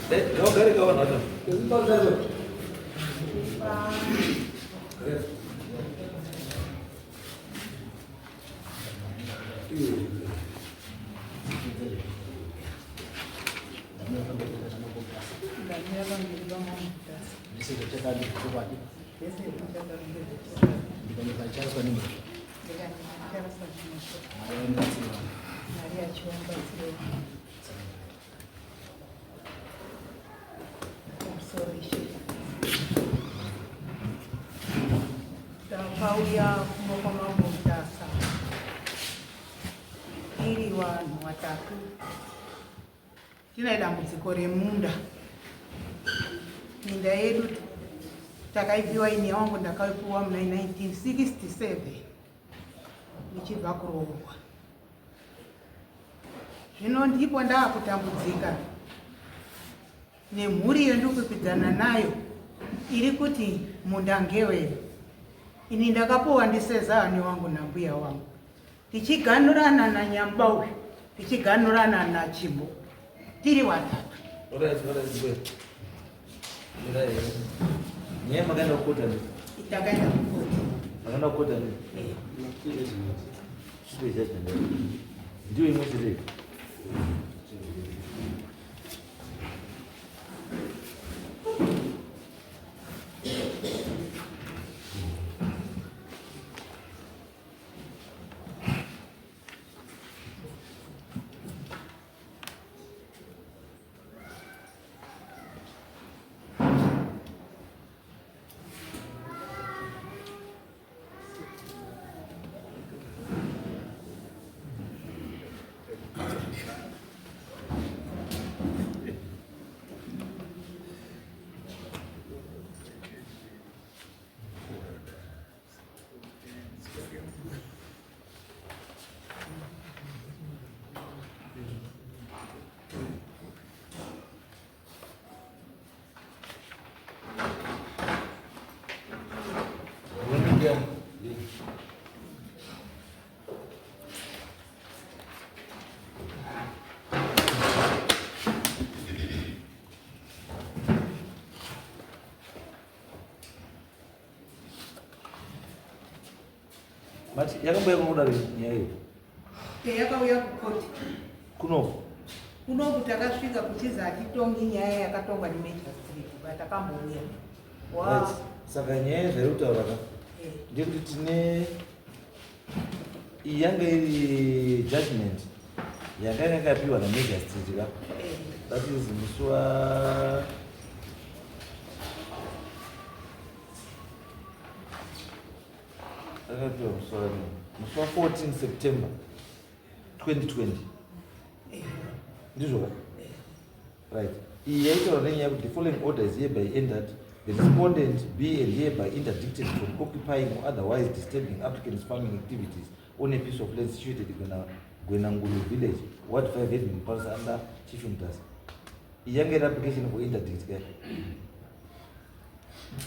Ngavagare kavanhu vacho. Takauya kuno kwaMambo Mutasa tiri vanhu vatatu tine dambudziko remunda. Minda yedu takaipiwa ini wangu ndakaipiwa muna 1967 ndichibva kuroorwa. Zvino ndipo ndaakutambudzika nemhuri yendikukwikwidzana nayo iri kuti munda ngewedu. Ini ndakapuwa ndisezahani wangu nambuya wangu tichiganurana nanyamba uyu tichiganurana nachimbo tiri vatatu. Nyaya makaenda kukota ndi? Takaenda kukota. Makaenda kukota ndi? Ndiyo imwe chete. Mati yakambouya kunoda nyaya iyo? Eh, yakauya kukoti. Kunoku? Kunoku takasvika kuchizi hatitongi nyaya yakatongwa nemagistrate but takambouya. Wow. Right. Saka nyaya zvairi kutaura ka eh. ndekuti tine iyi yanga iri judgment yanga yanga yakapiwa namagistrate ka eh. that is musi wa Akapiwa musi wa musi wa 14 September 2020. Ndizvo ka? Right. Iyi yaitaura nenyaya yekuti the following order is hereby entered. The respondent be and hereby interdicted from occupying or otherwise disturbing applicants' farming activities on a piece of land situated in Gwenangulu village, Ward 5, Headman Mupasa under Chief Mutasa. Iyi yanga iri application for interdict ka?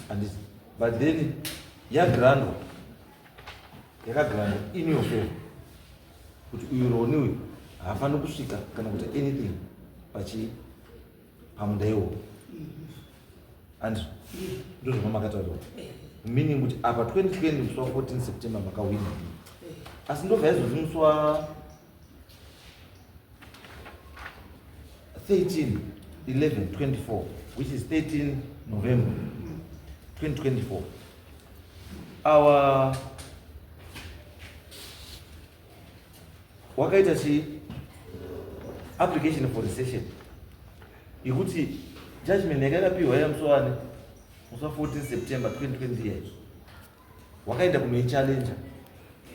Handiti. But then yagrandwa yakagrandwa in your favor kuti uyu Roni uyu haafaniri kusvika kana kuita anything pachi pamunda iwowo and ndozvoma makataura meaning kuti apa 2020 musi wa 14 September makawina asi ndobva yazozi musi wa 13 11 24 which is 13 November 2024 our wakaita chi application for recession yekuti judgment yanga yakapiwa yamusi wani musi wa 14 September 2020 yaizvo wakaenda kunoichallenja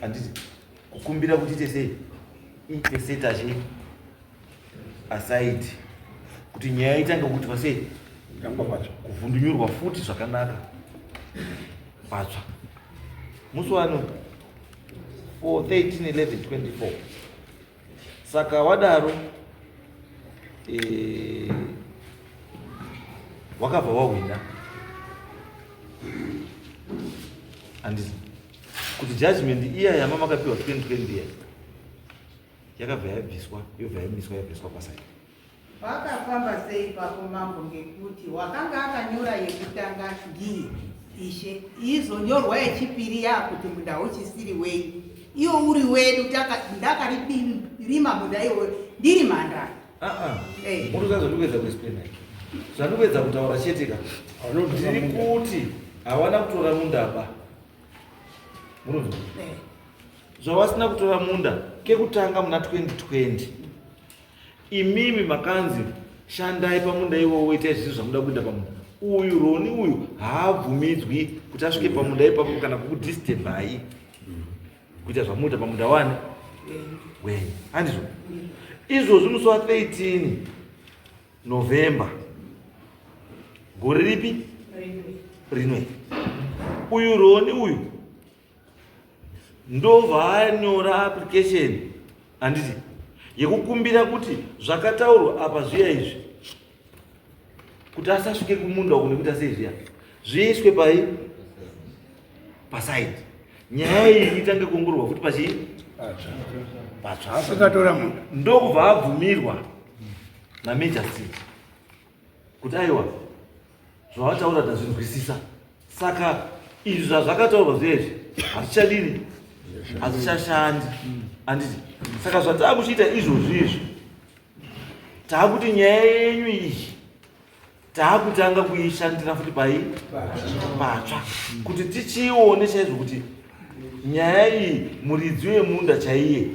handiti kukumbira kuti ite sei iite seta chi aside kuti nyaya itange kuitwa sei kuvhundunyurwa futi zvakanaka patsva musi wano 4 13 11 24 saka wadaro eh, wakabva wahwina handiti kuti judgment iya yama makapiwa 2020 iya yakabva yabviswa yobva yamiswa yabviswa paside. Pakafamba sei ipapo mambo ngekuti wakanga akanyora yekutanga ndiye ishe izonyorwa yechipiri yakuti munda hauchisiri wenyu iwo uri wedu ndakarima munda iwoyo ndiri mhandara. Ah, ah. Muruza zvandikuedza kuexplaina zvandikuedza kutaura chete ka ndiri kuti hawana kutora munda ba murunzwa eh. Zvavasina kutora munda kekutanga muna 2020 imimi makanzi shandai pamunda iwowo itai zvisi zvamuda kuita pamunda uyu roni uyu haabvumidzwi kuti asvike pamunda ipapo kana kukudisturbai kuita zvamuita pamunda wani wenyu handizvo izvozvi musi wa 13 November gore ripi rinwe uyu roni uyu ndobva application handiti yekukumbira kuti zvakataurwa apa zviya izvi kuti asasvike kumunda uku nekuita sei zviya zviiswe pai pasaidi nyaya iyi itange kuongororwa futi pachii patsva ndokubva abvumirwa namajor city kuti aiwa zvavataura tazvinzwisisa saka izvi zvazvakataurwa zviya izvi hazvichadini hazvichashandi handiti saka zvataakuchiita izvozvi izvi taakuti nyaya yenyu iyi taakutanga kuishandira futi pai patsva kuti tichione chaizvo kuti nyaya iyi muridzi wemunda chaiye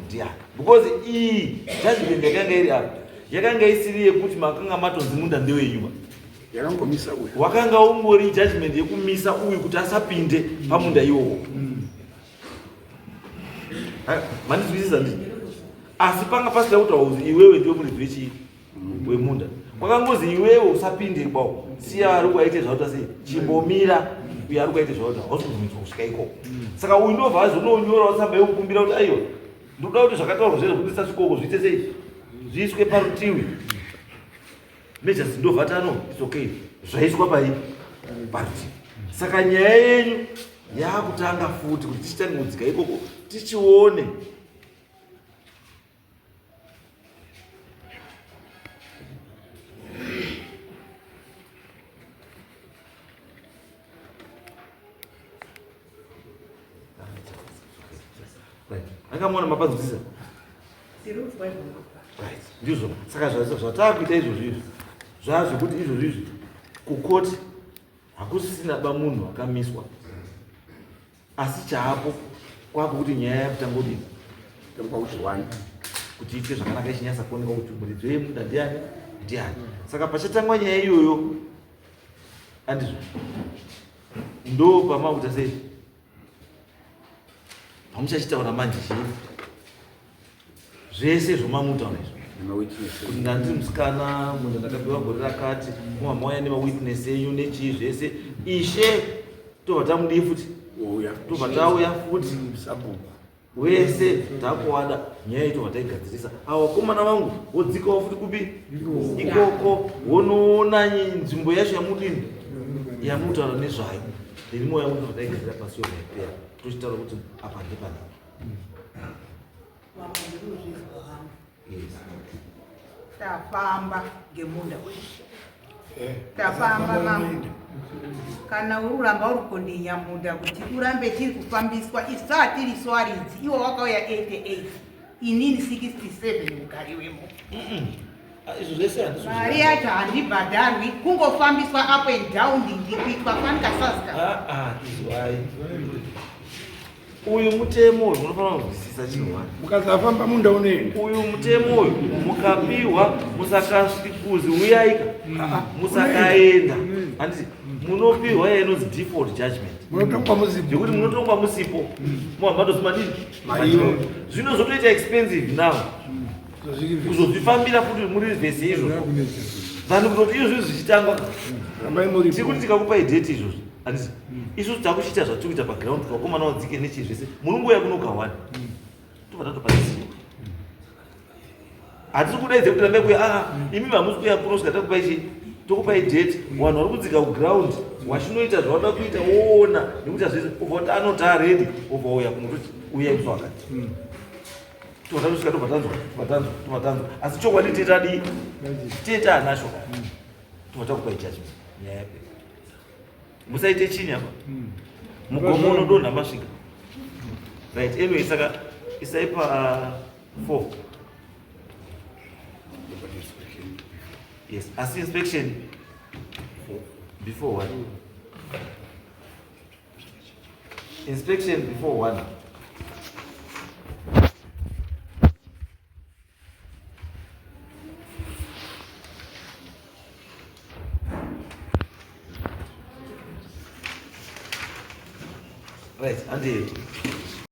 ndiani because iyi judgment yakanga iri apa yakanga isiri yekuti makanga matonzi munda ndewenyuba yakangomisa uyu wakanga ungori judgment yekumisa uyu kuti asapinde pamunda iwowo mm. Mandizwisisa ndi asi panga pasina kuti hauzi iwewe ndiwe muridzi wechii wemunda kwakangozi iwewe usapinde kwawo siya ari kuaite zvauta sei chimbomira uyo ari kuaite zvauta hausi kubvumidzwa kusvika ikoko saka uyu ndobva azononyora watsamba yekukumbira kuti aiwa ndikuda kuti zvakataurwa zvezvo kuti ndisasvikoko zviite sei zviiswe parutiwi Majors ndovata no it's okay zvaiswa pai parutivi saka nyaya yenyu yakutanga futi kuti tichitange kudzika ikoko tichione Akamuona mapanzwisisa? Right. Ndizvo. Saka zvataakuita izvozvo izvi zvazvekuti izvozvo izvi kukoti hakusisina ba munhu akamiswa asi chaapo kwakuti nyaya yakutanga kudini kuti iite zvakanaka ichinyasa kuoneka kuti muridzi wemunda ndiani ndiani saka pachatangwa nyaya iyoyo andizvo ndo pamakuita sei pamuchachitaura manje chii zvese zvomamutaura izvo kuti ndandiri musikana munhu ndakapiwa gore rakati mumama mauya nemawitness enyu nechii zvese ishe tobva tamudii futi tobva tauya futi wese takuwada nyaya iyi tobva taigadzirisa awa vakomana vangu wodzikawo futi kupi ikoko wonoona nzvimbo yacho yamudini yamutaura nezvayo then moya tobva taigadzira pasi yobva yapera tochitaura kuti apa ndepana Tafamba ngemunda eh. Tafamba mambo kana uri uramba uri kundinya munda kuti urambe tiri kufambiswa isu hatiri swaridzi iwo wakauya 88 inini 67 mugari wemo Ah, izvo zvese handizvo mari yacho handibhadharwi kungofambiswa up and down ndikuitwa fanika sasika ah, ah, izwai uyu mutemo uyu munofanira kunzwisisa chinhu wani mukasafamba munda unoenda uyu mutemo uyu mukapiwa musakasvikuzi uyaika musakaenda handiti munopiwa iya inonzi default judgment munotongwa musipo zvekuti munotongwa musipo muhamba tozi madini zvino zvotoita expensive now kuzozvifambira futi muri vhesi izvozvo vanhu kutoti izvozvi zvichitangwa tiri kuti tikakupai date izvozvo handiti isusu takuchiita zvatiri kuita paground vakomana vadzike nechii zvese munongouya kunoga one tobva tatopaisiwa hatisi kudaidze kuti rambai kuya aa ah, imi hamusi kuya kunosvika takupai chii tokupai date vanhu vari kudzika kuground wachinoita zvavanoda kuita woona nekuita zvese obva kuti anotaa redi obva uya kunototi uyai kuso wakati. Tobva tatosvika tobva tanzwa, tobva tanzwa, tobva tanzwa. Asi chokwadi tetadii? Tete anacho. Tobva takupai judgment. Nyaya yapera. Musaite chinyi apa. Mugomo unodonha masvika. Right, anyway, saka isai pa 4. Yes, asi inspection before 1. Inspection before 1. Right, handei.